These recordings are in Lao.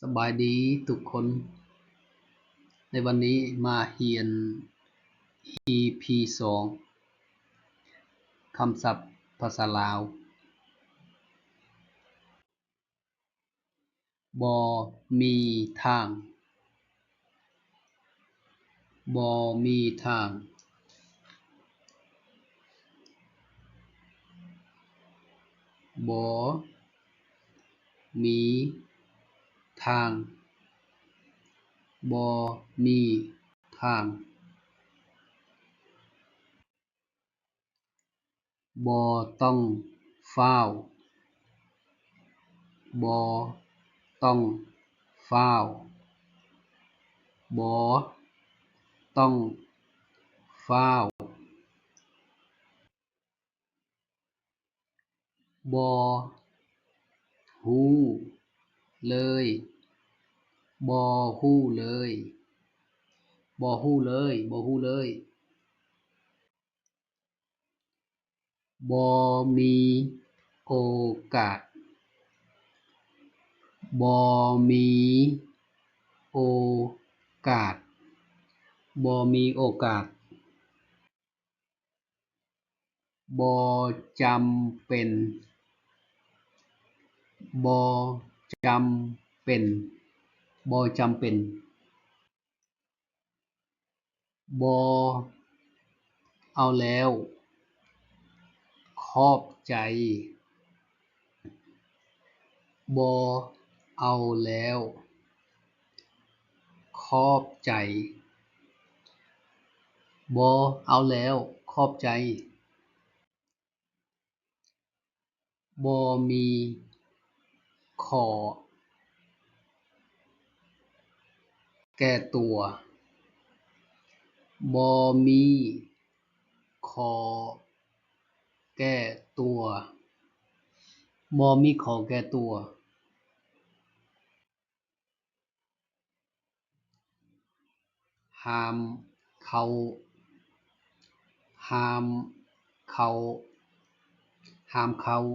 ສະບາຍດີທຸກຄົນ. ໃນວັນນີ້ມາຮຽນ ອີພີສອງ ຄຳສັບພາສາລາວ. ບໍ່ມີທາງ. ບໍ່ມີທາງ. ບໍ່ມີທາງ. ບໍ່ມີທາງ. ບໍ່ຕ້ອງຟ້າວ. ບໍ່ຕ້ອງຟ້າວ. ບໍ່ຕ້ອງຟ້າວ. ບໍ່ຮູ້ເລີຍ. ບໍ່ຮູ້ເລີຍ. ບໍ່ຮູ້ເລີຍ. ບໍ່ຮູ້ເລີຍ. ບໍ່ມີໂອກາດ. ບໍ່ມີໂອກາດ. ບໍ່ມີໂອກາດ. ບໍ່ຈຳເປັນ. ບໍ່ຈຳເປັນ. ບໍ່ຈຳເປັນ. ບໍ່ເອົາແລ້ວ. ຂອບໃຈ. ບໍ່ເອົາແລ້ວ. ຂອບໃຈ. ບໍ່ເອົາແລ້ວ. ຂອບໃຈ. ບໍ່ມີຂໍ້ແກ້ຕົວ. ບໍ່ມີຂໍ້ແກ້ຕົວ. ບໍ່ມີຂໍ້ແກ້ຕົວ. ຫ້າມເຂົ້າ. ຫ້າມເຂົ້າ. ຫ້າມເຂົ້າ.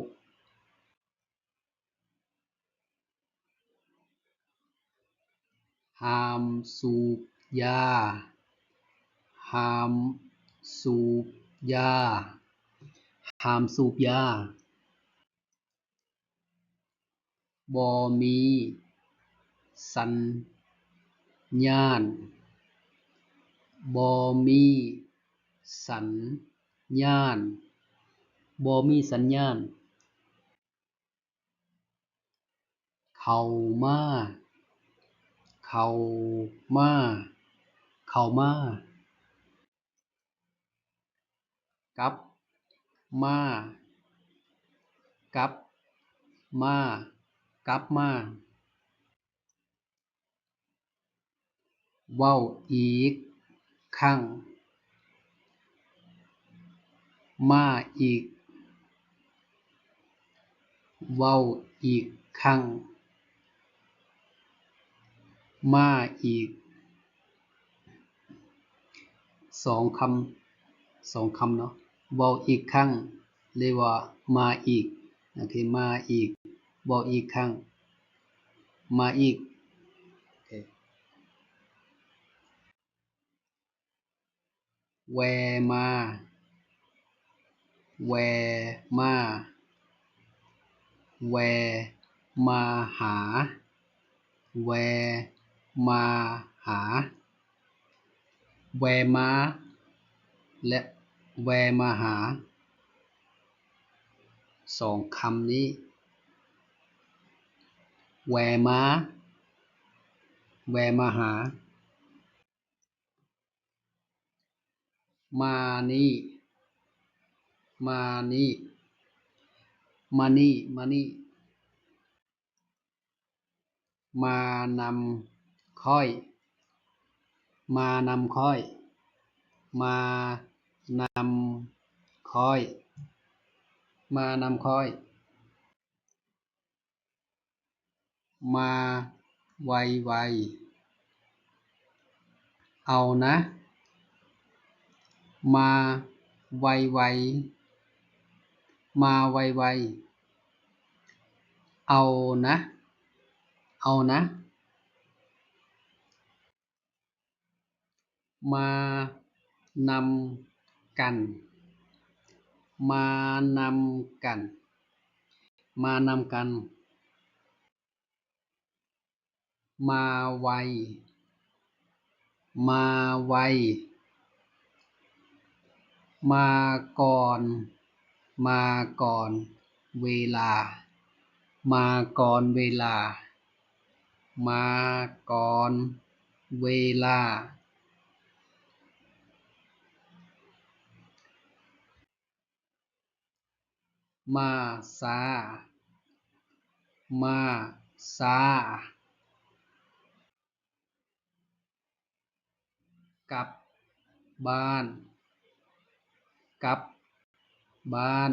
ຫ້າມສູບຢາ. ຫ້າມສູບຢາ. ຫ້າມສູບຢາ. ບໍ່ມີສັນຍານ. ບໍ່ມີສັນຍານ. ບໍ່ມີສັນຍານ. ເຂົ້າມາ. ເຂົ້າມາ. ເຂົ້າມາ. ກັບມາ. ກັບມາ. ກັບມາ. ເວົ້າອີກຄັ້ງ. ມາອີກ. ເວົ້າອີກຄັ້ງ. ມາອີກ. ສອງຄຳ ສອງຄຳເນາະ. ເວົ້າອີກຄັ້ງ ຫຼືວ່າມາອີກ. ໂອເຄ ມາອີກ. ເວົ້າອີກຄັ້ງ. ມາອີກ. ໂອເຄ. ແວ່ມາ. ແວ່ມາ. ແວ່ມາຫາ. ແວ່ມາຫາ. ແວ່ມາ ແລະ ແວ່ມາຫາ ສອງຄຳນີ້. ແວ່ມາ. ແວ່ມາຫາ. ມານີ້. ມານີ້. ມານີ້. ມານີ້. ມານຳຂ້ອຍ. ມານຳຂ້ອຍ. ມານຳຂ້ອຍ. ມານຳຂ້ອຍ. ມາໄວໆ. ເອົານະ. ມາໄວໆ. ມາໄວໆ. ເອົານະ. ເອົານະ. ມານຳກັນ. ມານຳກັນ. ມານຳກັນ. ມາໄວ. ມາໄວ. ມາກ່ອນ. ມາກ່ອນເວລາ. ມາກ່ອນເວລາ. ມາກ່ອນເວລາ. ມາຊ້າ. ມາຊ້າ. ກັບບ້ານ. ກັບບ້ານ.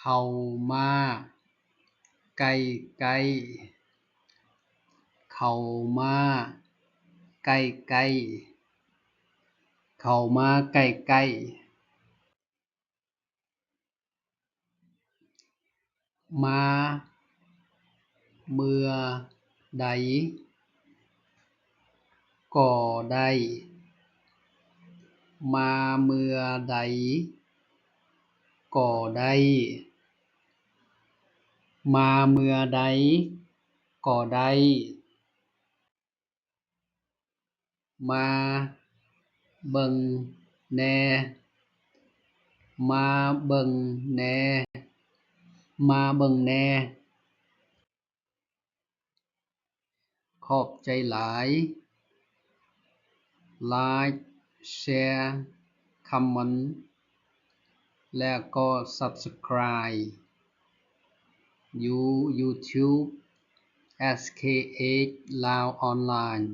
ເຂົ້າມາໃກ້ໆ. ເຂົ້າມາໃກ້ໆ. ເຂົ້າມາໃກ້ໆ. ມາເມື່ອໃດກໍໄດ້. ມາເມື່ອໃດກໍໄດ້. ມາເມື່ອໃດກໍໄດ້. ມາເບິ່ງແດ່. ມາເບິ່ງແດ່. ມາເບິ່ງແດ່. ຂອບໃຈຫຼາຍ. Like, share, comment ແລ້ວກໍ subscribe ຢູ່ YouTube SKH Lao Online.